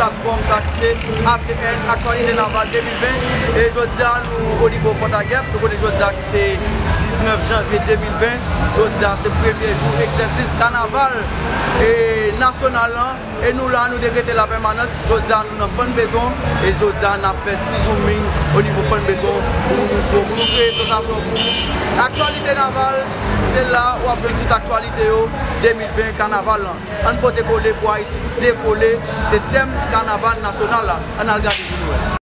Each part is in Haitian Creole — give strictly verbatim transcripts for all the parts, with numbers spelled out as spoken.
Platfòm sa ki se A T N, Aktyalite Naval de mil ven. E jodi a, nou o nivo Pòtagèp. Nou konnen jodi a ki se diznèf janvye de mil ven. Jodi a, se premye jou egzèsis kanaval, e, nasyonal lan. E nou la, nou dekrete lapèmanans. Jodi a, nou nan Fann Beton. E jodi a, n ap fè ti zooming o nivo Fann Beton pou nou montre w, pou nou kreye sansasyon pou ou. Aktyalite Naval, se la w ap jwenn tout aktyalite yo, de mil ven kanaval lan. Ann pote kole pou Ayiti dekole, se tèm kanaval nasyonal la. Ann al gade pou nou wè.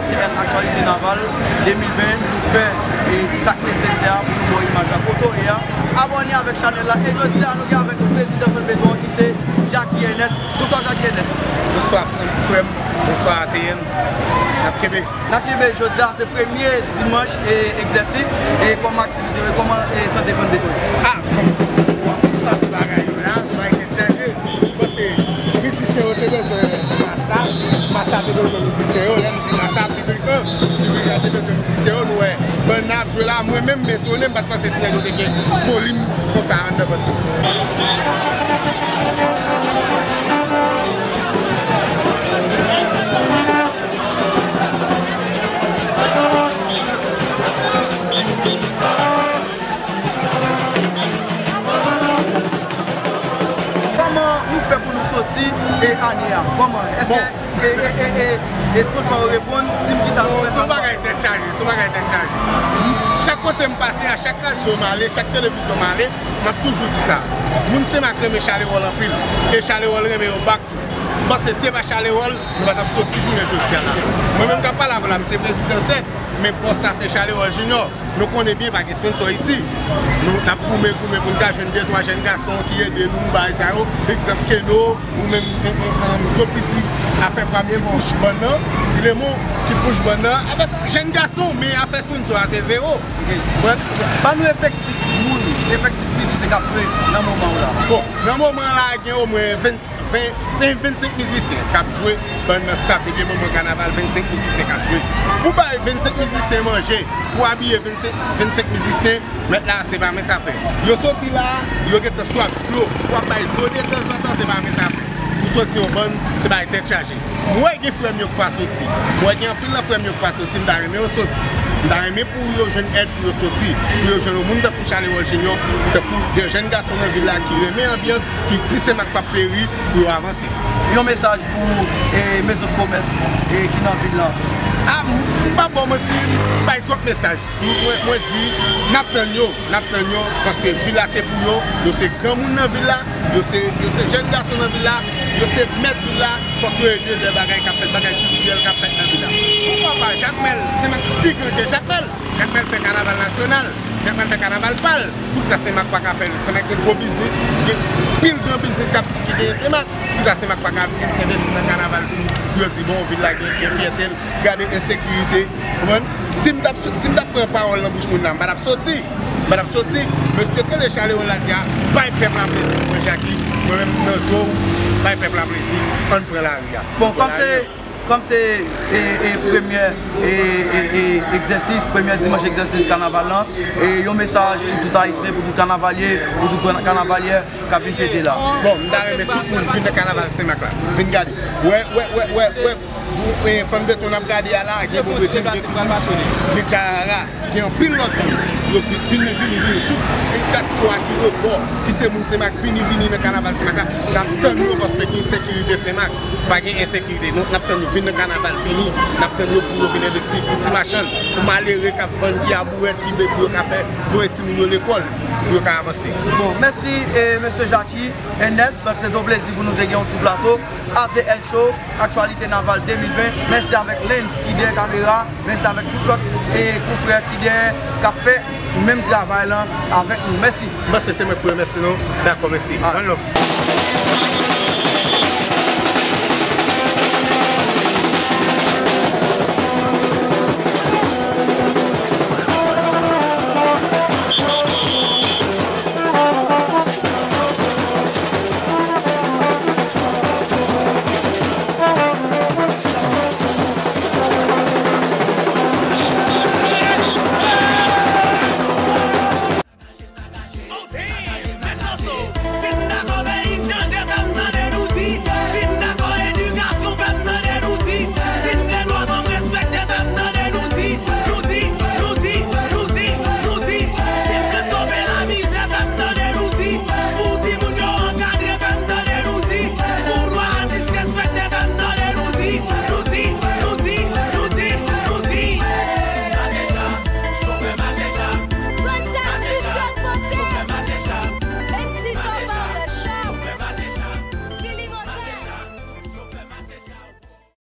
T N Aktyalite Naval de mil ven, nou fè, e, sa k nesesè a pou nou ba w imaj la kote w ye a. Abòne avèk chanèl la. E jodi a, nou gen avèk nou prezidan Fann Beton ki se Jacky Ernest. Bonswa, Jacky Ernest. Bonswa, frè m. Bonswa, A T N. N ap kenbe. N ap kenbe. Jodi a, se premye dimanch, e, egzèsis. E kòman aktivite yo, kòman, e, sante Fann Beton? Ah, bon. Sa se bagay yo la, se bagay tèt chaje. Bon, se mizisyen yo te bezwen mas la. Mas la te bezwen mizisyen yo. Lè m di mas la, piblik lan, piblik la te bezwen mizisyen yo. Nou wè, bann nan ap jwe la. Mwen menm, m etone, m pa t panse si nèg yo te gen volim son sa a anndan band yo. Kòman nou fè pou nou soti, e, ane a? Kòman? Èske, bon, e, e, e, e, e sponsò yo reponn? Di m kisa nou fè. Se yon bagay tèt chaje, se yon bagay tèt chaje. Chak kote m pase a, chak radyo m ale, chak televizyon m ale, m ap toujou di sa. Moun Senmak renmen Charleroi anpil. E Charleroi renmen yo back tou. M panse si se pa Charleroi, nou pa t ap soti jounen jodi a la. Mwen menm k ap pale avè w la, m se prezidan sèt, men bòs la se Charleroi Junior. Nou konnen byen pa gen sponsò isi. Nou, n ap goumen, goumen pou n ka jwenn de twa jèn gason ki ede nou, bagay sa yo. Egzanp, Keno, ou menm, e, e, e, Zopiti, afè pam ki pouch bann nan, Filemon ki pouch bann nan. Avèk jèn gason, men afè sponsò a se zewo. Ok. Ban nou efektif moun, efektif mizisyen k ap jwe nan moman w la. Bon, nan moman la, gen omwen ven, ven, ven, vennsenk mizisyen k ap jwe bann nan staff depi moman kanaval, vennsenk mizisyen k ap jwe. Pou bay vennsenk mizisyen manje, pou abiye vennsenk, vennsenk mizisyen, mèt la, se pa mens afè. Yo soti la, yo gentan swaf dlo. Pou ap bay dlo detanzantan, se pa mens afè. Pou soti yon bann, se bagay tèt chaje. M wè gen frè m yo k pa soti. M wè gen anpil nan frè m yo k pa soti. M ta renmen yo soti. M ta renmen pou yo jwenn èd pou yo soti. Pou yo jwenn yon moun tankou Charleroi Junior, tankou de jèn gason nan vil la ki renmen anbyans, ki di Senmak p ap peri, pou yo avanse. Yon mesaj pou, e, mezon komès, e, ki nan vil la. A, m, m p ap ba w manti, m bay twòp mesaj. Mwen, mwen di, n ap tann yo, n ap tann yo, paske vil la se pou yo, yo se granmoun nan vil la, yo se, yo se jèn gason nan vil la, yo se mèt vil la, fòk yo ede de bagay k ap fèt, bagay kiltirèl k ap fèt nan vil la. Poukwa pa Jakmèl, Senmak pi gran ke Jakmèl, Jakmèl fè kanaval nasyonal, Jakmèl fè kanaval pa l, poukisa Senmak pa ka fè l? Senmak gen gwo biznis, gen pil gran biznis k ap, ki genyen Senmak, poukisa Senmak pa ka envesti nan kanaval tou, pou yo di, bon, vil la gen, gen fyète l, gade ensekirite, konprann? Si m t ap, si m t ap pran pawòl nan bouch moun la, m pa t ap soti. M pa t ap soti. Mesye Kele Charleroi la di a, bay pèp la plezi pou mwen, Jacky. Mwen menm, m nan do w. Bay pèp la plezi, ann pran lari a. Bon, kòm se kòm se e, e, premyè e, e, e, egzèsis, premyè dimanch egzèsis kanaval lan, e yon mesaj pou tout Ayisyen, pou tout kanavalye, pou tout kanavalye k ap vin fete la. Bon, m ta renmen tout moun vin nan kanaval Senmak la. Vin gade. Wè, wè, wè, wè, wè. Fanm beton n ap gade a la, gen bon bredjin, gen djarara, gen anpil lòt moun. Yo vini, vini, vini, tout dyaspora ki rebò, ki se moun Senmak, vini, vini nan kanaval Senmak la. N ap tann yo paske gen ensekirite Senmak. Pa gen ensekirite. N ap tann yo vin nan kanaval, vini. N ap tann yo pou yo vin envesti pou ti machann, pou malere k ap vann, ki abouwèt, ki bebe yo ka fè, voye timoun yo lekòl, pou yo ka avanse. Bon, mèsi e mesye Jackie, Ernest, se te yon plezi pou nou te gen w sou plato. A T L Show, aktyalite naval de mil ven. Mèsi avèk Lens ki dèyè kamera. Mèsi avèk tout lòt e konfrè ki dèyè k ap fè menm travay lan avèk nou. Mèsi. Mèsi, se mwen k pou remèsye nou. Dakò, mèsi. One love.